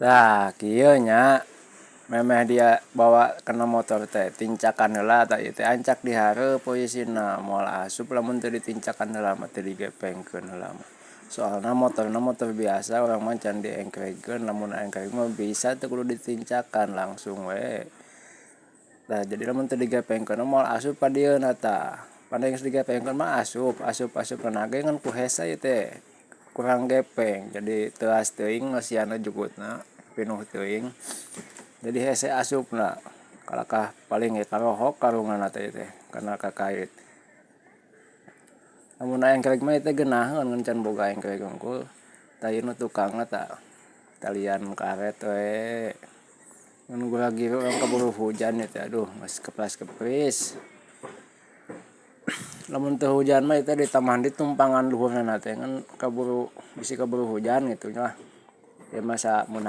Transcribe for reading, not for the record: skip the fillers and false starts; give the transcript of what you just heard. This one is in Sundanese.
Tah kieu nya memeh dia bawa kana motor teh tincakan heula tah ieu teh ancak di hareup posisina moal asup lamun teu ditincakan heula mah, teu digepengkeun heula mah. Soalna motorna motor biasa, urang mah can diengkregkeun. Lamun engkreg mah bisa teu kudu ditincakan, langsung we. Tah, jadi lamun teu digepengkeun mah moal asup ka dieuna. Tah, pan geus digepengkeun mah asup asup asup na ge ngan ku hese ieu teh kurang gepeng, jadi teuas teuing masihanna jukutna, pinuh teuing, jadi hese asupna. Kalakah paling ge karohok karunganna teh ieu teh kana kakait. Lamun engkreg mah ieu teh geunaheun, ngan can boga engkreg hungkul. Tah, ieu nu tukangna, tah talian karet we ngan gura-giru urang, kaburu hujan ieu teh. Aduh, geus kepras kepris. Lamun teu hujan mah ieu teh ditambahan ditumpangan luhurna teh, ngan kaburu, bisi kaburu hujan kitu nya. Ieu mah sameunang.